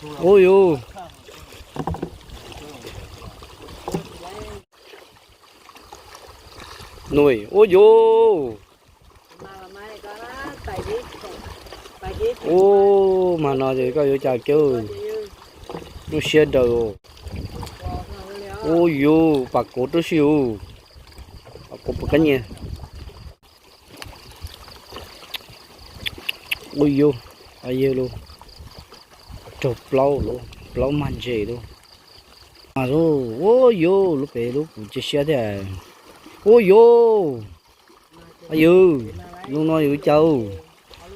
Ua yus, nws, ua yus. Ub, mag no ces koj yuav cas kiag, lub siab daws. Ua yus, pam kuv rau si yus, pam kuv puas kab nyiaj. Ua yus, yog lub raug plaub, lub plaub mag ntses lub. Mas lub, ua yus, lub pem lub kuv cia siab thiab. Ua yus, yus, lub no yus cas.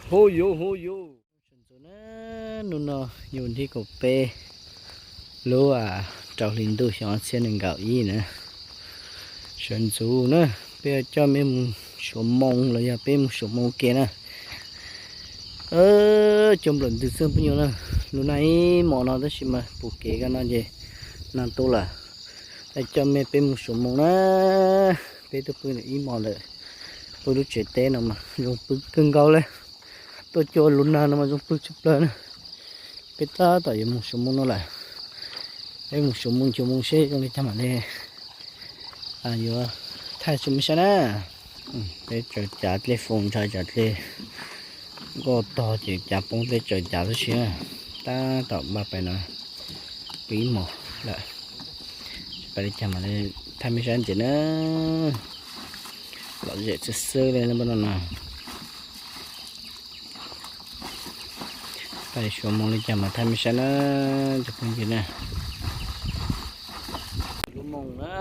Hu yus, hu yus. Sawv ntxov na, hnub no yog vas thib kaum peb lub rau hli ntuj xyoo ob txhiab nees nkaum ib na. Sawv ntxov na, peb coj mej mus suav moo los yog peb mus suav moo ke na. Coj nplawm ntws xwb phooj ywg na. Lub nag ib hmos no tab sis mas pom kev koj no ces nag tu lawm. Coj mej peb mus suav moo na. Peb tuaj pw ib hmos lawm. Pw lub tsev teb no mas zoo pw kawg nkaus li. Tuaj cuag lub nag no mas zoo pw tshaj plaws na. Peb tab tom yuav mus suav moo no lawm. Peb mus suav moo cuag moo seb zoo li cas mam li yuav thaij tso mej saib na. Peb tsaws cav dlej foos ntshai tsam dlej nkoj tog ces cav poob dlej tsaws cav tib si na. Tab tom npaj pais no pw ib hmos lawm. Pais li cas mam li thaij mej saib ntxiv na. Lom zem xwb xwb li npaj no na. Pais suav moo li cas mas thaij mej saib na, cov phooj ywg na. Lub moo na,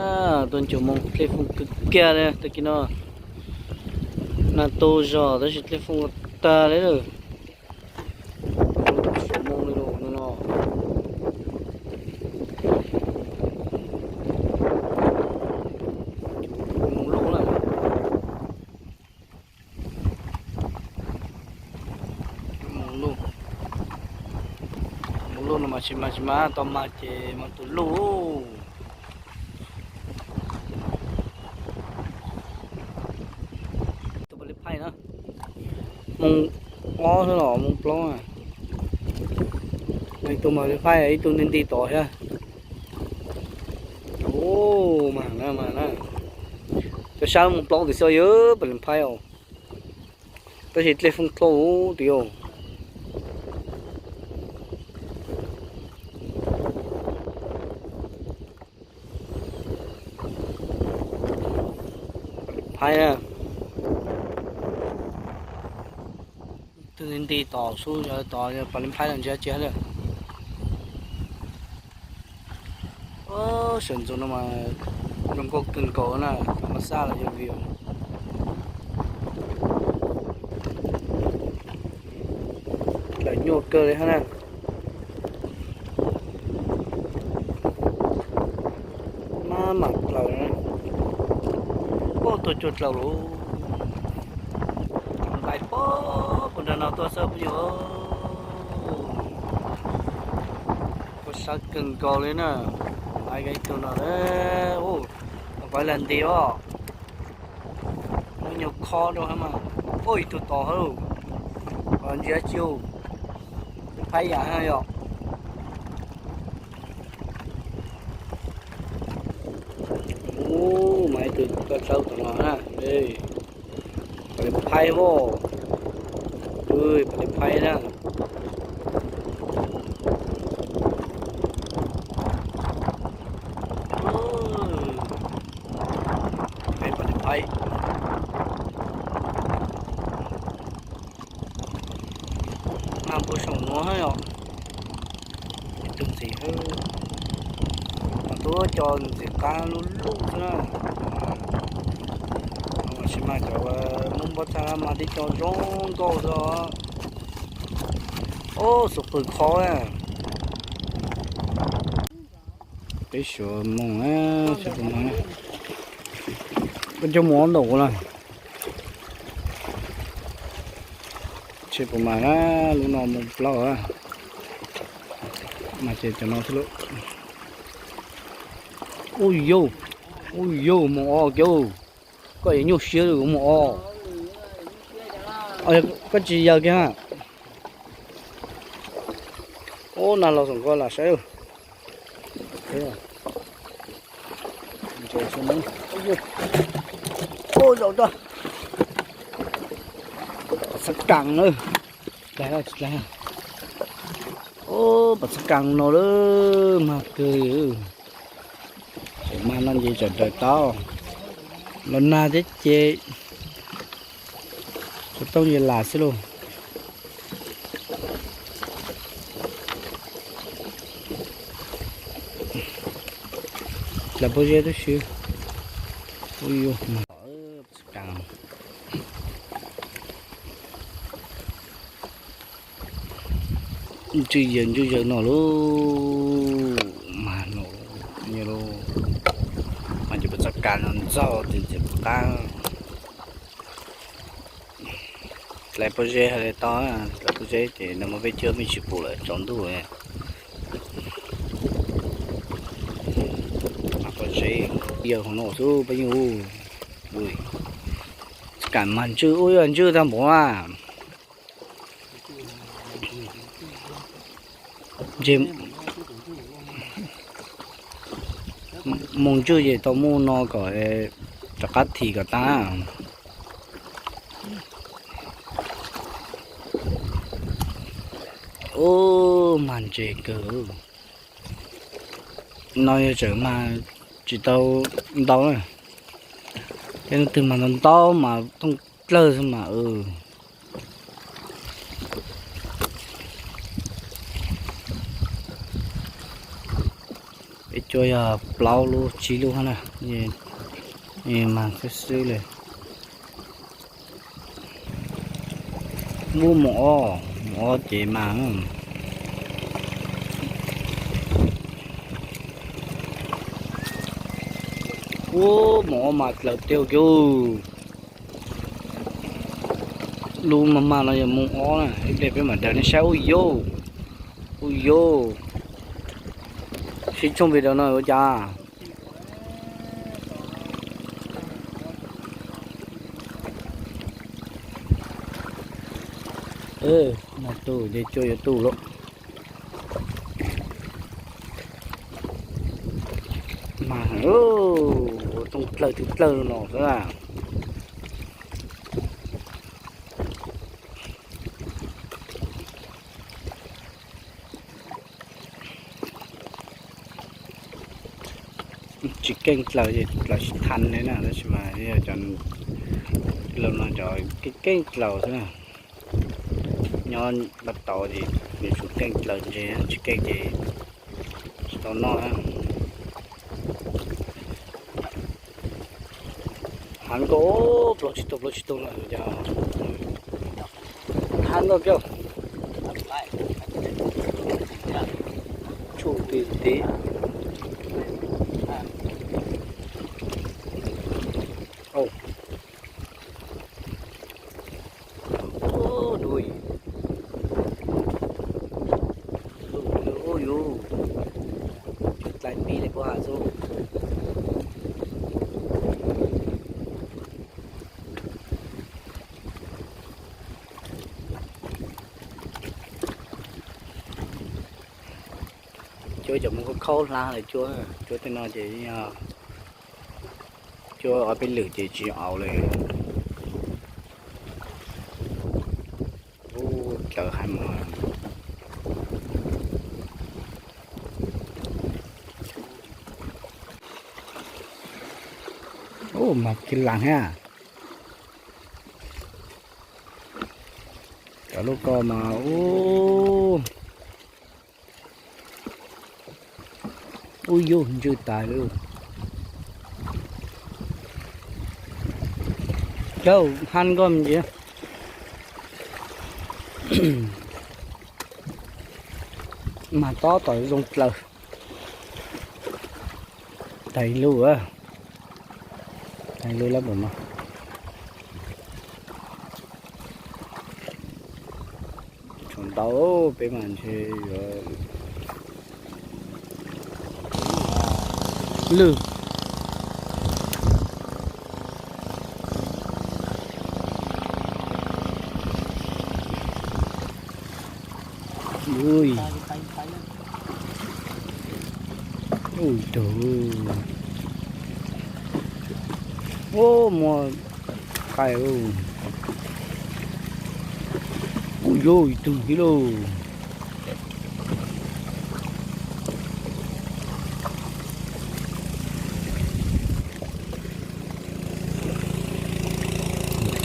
tuaj ncuag moo dlej foom kawg kiag li tag kis no. Nag tu zog tab sis dlej foom tag li lawm. Suav moo li lawm no. Moo loj lawm. Moo loj, moo loj no mas tsis mag tsis mag, tau mag ces mag tus luj. Tus pam li phaij na, moo ob xwb los moo plaub na. Ib tug pam li phaij, ib tug nti nti tod thiab. Ub, mag na, mag na. Cov sab moo plaub tim xwb yog pam li phaij os. Tab sis dlej foom dlhau tim os. Pam li phaib na. Twb nti tom xub yog tom pam li phaib los ntsia tsis lawm. Sawv ntxov no mas zoo nkauj kawg nkaus na, thas mas xaj los yog view. Dlaws nyuaj kawg li hab na. Maj mam dlaws na. Pab tuaj cuag dlaws lawm. Nqaij pab puag nram no tuaj xwb phooj ywg. Tuaj sab kawg nkaus li na. Nqaij ib tug no, pab lam nti os. Muab nyuag khob rau hab mas. Ub, ib tug tod hab. Ntsia tsis, phaib yam hab yom. Ub, mas ib tug koj tsaub tom no na. Pam li phaib os. Pam li phaib na. Pam li phaib. Mas puag saum nuav hab yom. Ib tug ntxiv, mas tuaj cov ntxiv qab lub lub xwb na. Tsis mas cov Hmoob Npab Txhab mas tib co zoo nkauj xwb os. Ob, xuv qws khob na. Peb suav moog na, suav moog na. Koj coj moog ob ntaus kuv na. Tsis puas mas na, lub no moog plaub na. Mas ces cov no xwb lauj. Ub yauj, ub yauj, moog ob kiag. Koj yuav nyuaj siab li kuv moog ob. Koj tsis yawg kiag na. Ub, nag los saum ko lam saib. Ub, zaum ntag. Pom txhab kas na. Ub, pom txhab kas no lawm, mag kawg. Tseem mag no ces tseem raws tau. Los nag thiab ces xov tooj ces lam xwb lauj. Lawv pob zeb tib si. Ub, yuav mag. Ntswj yawg ntswj yawg no lauj, mag no, nyias lauj, mas ces pom txhab kas no ntxaug ntxiv ntxiv puv qab. Dlai pob zeb hais li tau, dlai pob zeb ces nag hmo peb coj me tsis pum lawm tsaus ntuj. Pob zeb yawg hauv no xwb peb yeej hu. Txhab kas mas ntswj ub, yog ntswj tag npaum na. Ntshe mus ntswj ces tau muaj no kom rov qab thim kom tag. Ub, mag ntses kawg. No yog tseem mag tsis tau ntau na. Tej leej twg mag ntau ntau mas thooj dlawg xwb mas. Peb cuab yog plaub lub tsib lub na, mag xwb xwb li. Muaj mus ob, mus ob ces mas. Ub, mus ob mas dlaws tiag kiag. Lub mag mag no yog mus ob na, ib pliag peb mam daws nej saib. Ub yuj, ub yuj, sib tshooj video no ua cas. Mas tus ces cua yuav tu lawm. Mas ua rooj dlawg twb dlawg no xwb na. Tsis keej dlaws ces dlaws tsis tau li na, tab sis mas yog cov laus no cov keej keej dlaws xwb na. Nyob pab tod ces nws tsum keej dlaws ntses, tsis keej ces tsis tau noj na. Hab nkauj, plaub tsib tug, plaub tsib tug no, hab nkauj kiag. Tsum tim tim. Dlaim pib li puag ha xwb. Cuab cov mus khaub khaub hlab lawm, cuab, cuab tej no ces yog cuab ob peb lwm ces tsis aus li. Ub, dlaws hais mas. Ub, mas kiag las thiab. Cov lub ko mas ub. Ub yuj, ntswj tas li. Cauj, hab nkauj me ntsis. Mas tob tom zoo dlaws. Tag ib lub, tag ib lub lab npaum no. Tshuav ntau, peb mas ntshe yuav lwj. Ub, Ui, tus, ua muaj qaib lauj. Ui, yuav ib tug thiab lauj.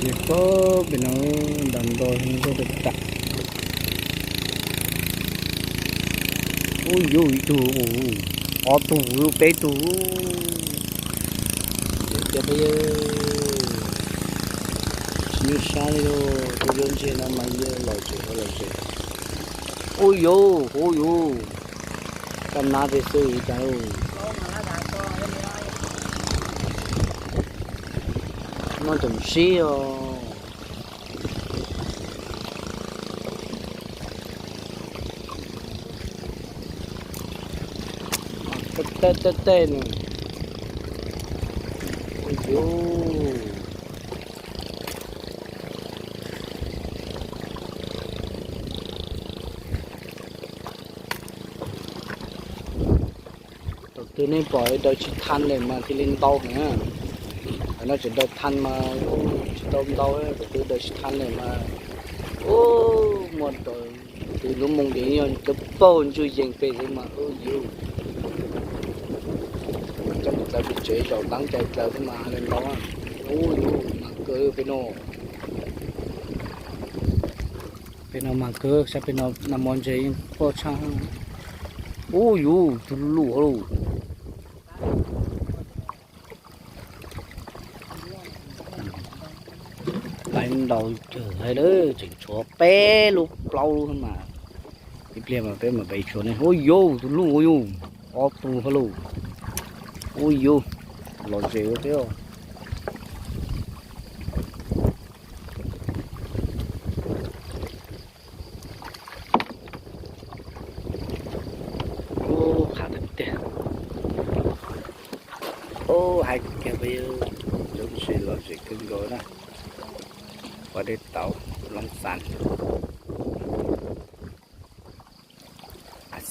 Ces pab pem no ntas nto zog tas tas. Ub, yuav ib tug, ob tug, peb tug. Tias peb, tsis nyuaj sab li lauj, tus yuav ntses no mas yog lom zem los lom zem. Ub yuv, ub yuv, kab nab peb xwb li cas lauj. Noj tsoom sib os. Tej tej tej nws, ub yuv. Thaum twg nej pom daws tsis thaj lawm mas thiaj li ntau heev. Qhov no tseem daws thaj mas tsis tau ntau, thaum twg daws tsis thaj lawm mas, ub, muaj thaum twg lub moo ces yog dawb paug ntswg yees pem xwb mas ub yuv. Coj mus dlaws pem tsev zaum ntab cai dlaws xwb mas li ntau. Ub yuv, mag kawg peb no. Peb no mag kawg, sab peb no nag hmo ntses yeej quaj tshaj. Ub yuv, tus luj luj lauj. Qaib ntau kawg hais lawm, tseem tshuav peb lub plaub lub mas. Ib pliag mas peb mam pem tshuav ne. Ub yuv, tus luj ub yuv, ob tug hauj lwm. Ub yuv, lom zem ua peb. Ub, qab tiag tiag. Ub, hais kiag peb, zoo ntses lom zem kawg nkaus na. Pov dej tauv loob xas.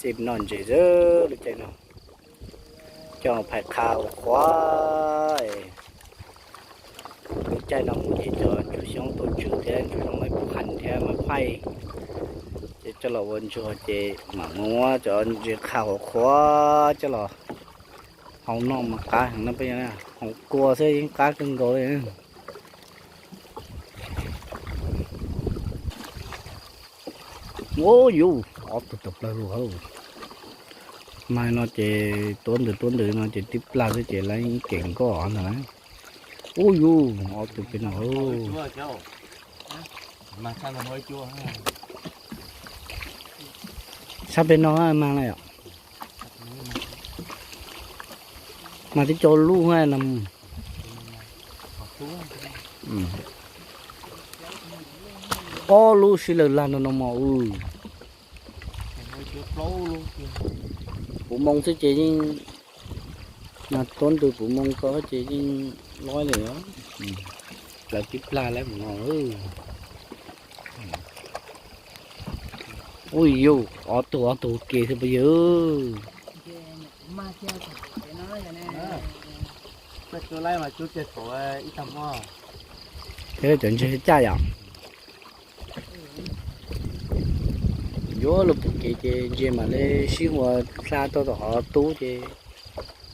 Xij noj ntses xwb lub caij no. Coj phais qha ua qhuav. Lub caij no mus ces cov ntsuag xyoob tuaj tswm thiab ntsuag xyoob laib pub qhav thiab mas phaij. Ces coj los ua ntsuag ces mam muab cov ntses qha ua qhuav coj los hau noj mas qab heev na, peb yog hau kua xwb yeej qab kawg nkaus li. Ub yuv, ob tug tawm plaws lug hauv. Mas no ces tuab ntws tuab ntws no ces tib plag xwb ces lawv ib kem nkoj ntag na. Ub yuv, ob tug peb no. Sab peb no mas na yom. Mas tib co lub na. Ob lub sib lawg lag no no mos. Puv moo xwb ces yeej, mas tuab ntws puv moo ko ces yeej lob li os. Lawv tib plag lawm mus no. Ub yuv, ob tug ob tug ke xwb puas yog. Thiab cov ntses caj yom. Yuav luag pum kev ces ntses mam li sib hua hla tau tom qhov tub ces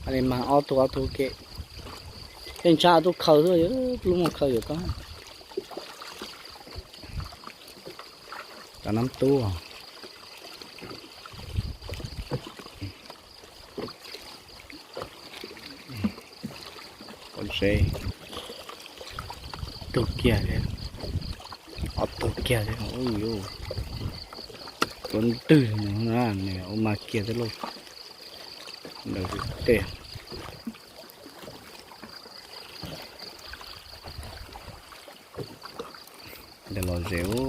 mam li mag ob tug ob tug ke. Tej ntshav tub khaws xwb, lub moo khaws yuav koj. Cov nab tub. Ua tsev, tug kiag thiab, ob tug kiag thiab, ub yuv, tuab ntwg no na, nws ua mas kiag thiab lauj. Ntawd tej. Ntawd los zem ub.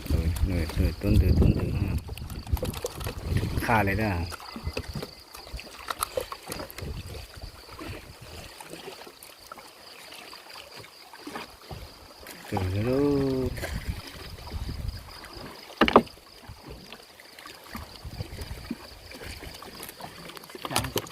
Tuab ntwg tuab ntwg, qha li na. Tuab ntwg,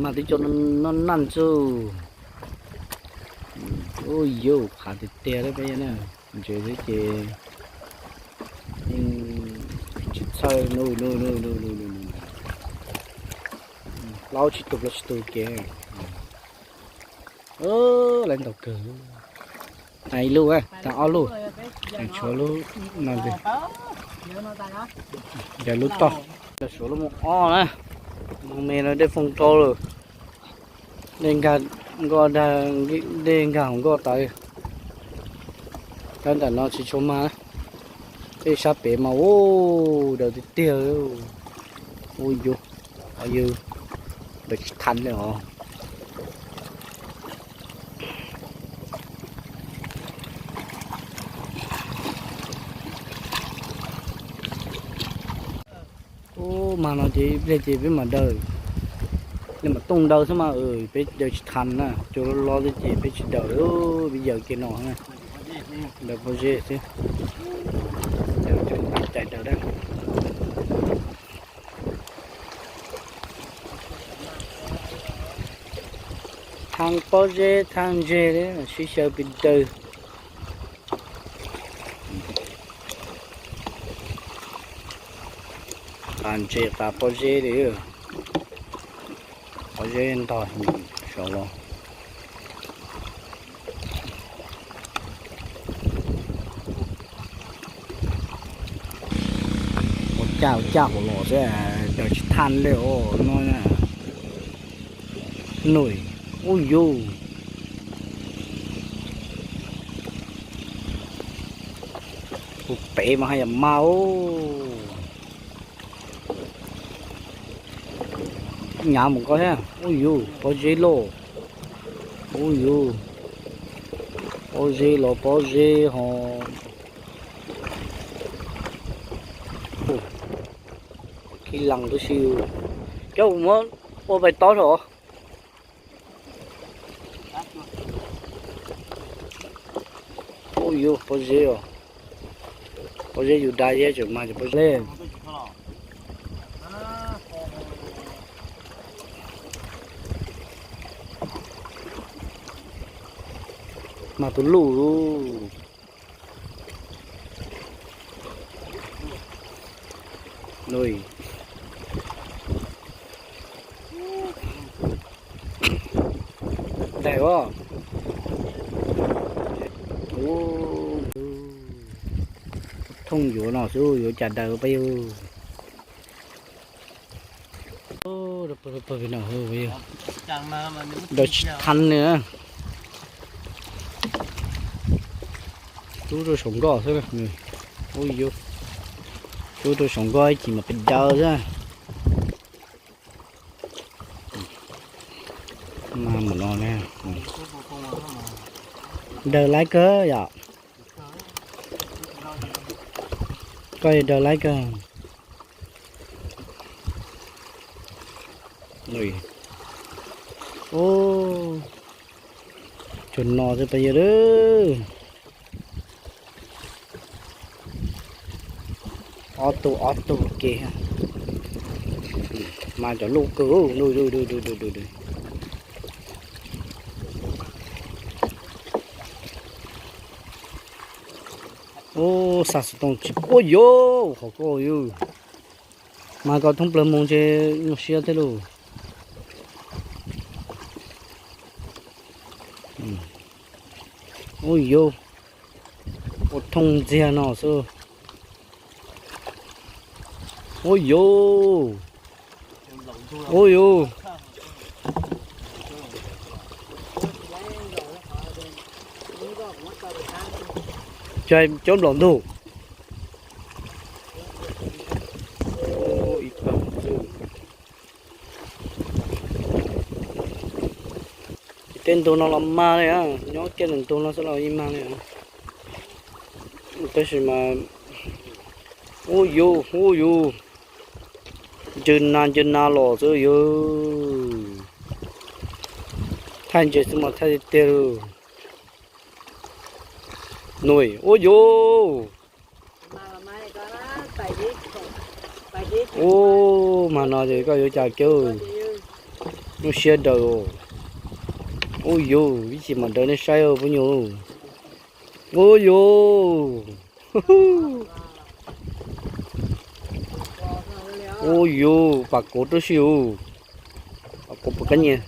Mas twb cov no naj xwb. Ub, yuav qhav tiag tiag peb na. Ntses xwb ces yeej tsis txhawj. Plaub tsib tug, plaub tsib tug kev. Lawv ntau kawg. Tag ib lub, tag ob lub, tshuav lub no, yog lub toj. Suav lub mus ob na, mus me no dej foom rau lawm. Dej nkag, nkoj dag, dej nkag hauv nkoj tas. Tab ntawm no tsis tshua mag. Tej sab pem mas ub, daws tiag tiag. Ub, yus, yus daws tsis thaj li os. Ub, mag no ces ib pliag ces peb mam daws, nej mam tooj daws xwb mas, peb daws tsis thaj na, cua loj loj xwb ces peb tsis daws, peb yaws kiag no na. Daws pob zeb xwb, cua cai daws na. Thaj pob zeb thaj ntses li, sib xyaw pes daws. Qas ntses qas pob zeb li, pob zeb ntog saud los. Ua caj ua caj hauv los xwb, daws tsis thaj li os no. Nws, ub yus, tus pem mas haj yam mag os. Nyav mus koj thiab. Ub yus, pob zeb loj. Ub yus, pob zeb los pob zeb ho. Kib lees tib si. Coj kuv muab ua pais tob rau. Yus pob zeb os, pob zeb yus da thiab tseem mag cov pob zeb. Mag tus luj. Daim os. Thooj yuav no xwb yuav cas daws pab yug. Daws tsis thab li. Rub rau saum nkoj xwb. Ub, rub rau saum nkoj ib chim mas pes daws xwb. Mas mus no ne. Daws laib kawg yom. Koj daws laib kawg. Ub, tsuag no xwb pab yawg. Ob tug ob tug ke. Mas cov luj kawg. Ub, xa xov tooj tsis puab yuav qhov koj yug. Mas koj thoob plaws moo ces nyuaj siab thiab lauj. Ub yus, ua thooj ntxiag no xwb. Ub yus, ub yus, cov nplaum ntug. Ces tej ntug no los mag li, nyob kiag ntawm ntug no xwb los yeej mag li. Tab sis mas, ub yus, ub yus, ncw nas ncw nas los xwb yus. Thaij ntses xwb mas thaij tiag tiag li. Nws, ub yus. Ub, mag no ces koj yuav cas kiag, nyuaj siab daws. Ub yus, ib chim mam daws nej saib phooj ywg. Ub yus. Ub yus, pam kov rau si yus. Pam kov puas kab nyias.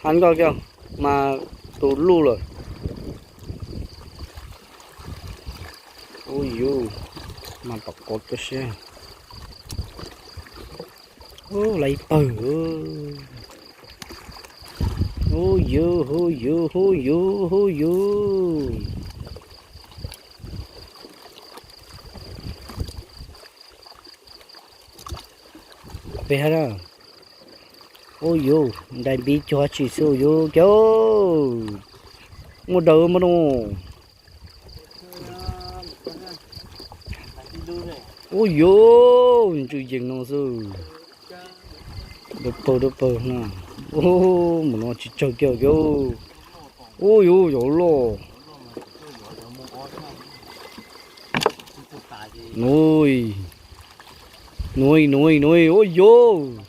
Hab nkoj kiag, mas tus luj lawm. Ub yus, mas pam kov rau si. Ub, lawv ib pawg. Ub yus, ub yus, ub yus, ub yus. Peb hab na. Ub yus, ntais npiv cuag tsis xwb yus kiag. Muaj daws mas no. Ub yus, ntsws yees no xwb. Dawb paug dawb paug na. Ub, mus no tsis tsawg kiag kiag. Ub yus, yov loj. Nuj, nuj, nuj, nuj, ub yus.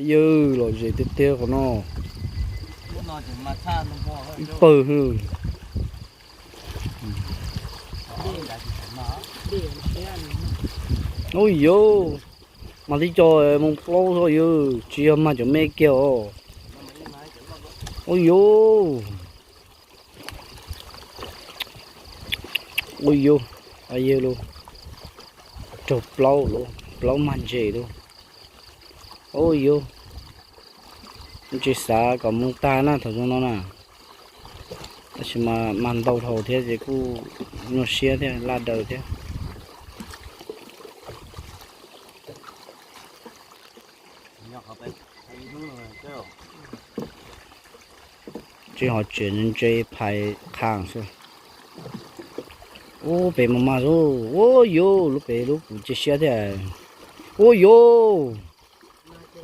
Yawg, lom zem tiag tiag qhov no. Ib pawg. Ub yus, mas tib co moo plaub xwb yus, tsis yog mag cov me kiag os. Ub yus. Ub yus, yawg lauj, raug plaub lauj, plaub mag ntses lauj. Ub yus, tsis xav kom moo tag na thaum zoo no na. Tab sis mas mag ntau dhau thiab ces kuj nyuaj siab thiab laj daws thiab. Tsis ho tseem ntse phais qha xwb. Ub pem mas mas xwb, ub yus, lub pem lub kuv cia siab thiab. Ub yus,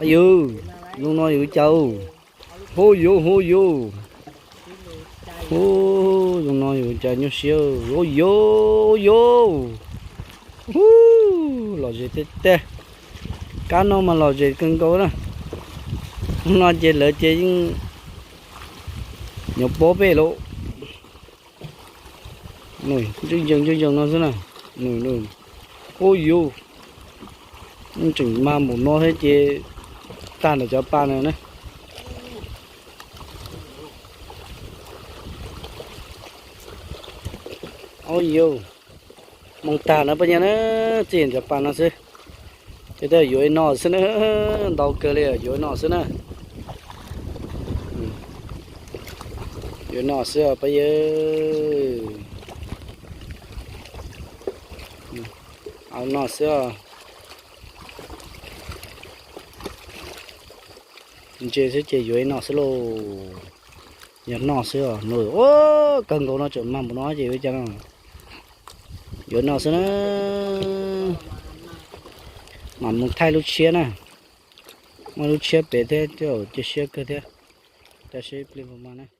yus, lub no yus cas, ub yus, ub yus. Ub, zoo no yuav cas nyuaj siab. Ub yuv, ub yuv. Ub, lom zem tiag tiag. Kab no mas lom zem kawg nkaus na. Hnub no ces lawv ces yeej nyob pob pem lawm. Nws ntsuj yees ntsuj yees no xwb na. Nws, nws, ub yuv, tseem mag npaum no thiab ces tag ntawm cov pas no na. Ub yuv, moo tag na, pab nyiaj na, txij cov pas no xwb. Ces twb yuav ib no xwb na, ntau kawg li, yuav ib no xwb na. Yuav ib no xwb os pab yawg. Au no xwb os. Ntse xwb ces yuav ib no xwb lauj. Yog no xwb os, nws ub kawg nkaus no tseem mag npaum no ces ua cas no. Yuav no xwb na. Mam mus thaij lub tshiab na. Muaj lub tshiab pem thiab, cia siab kawg thiab. Tab sis plig mus mas na.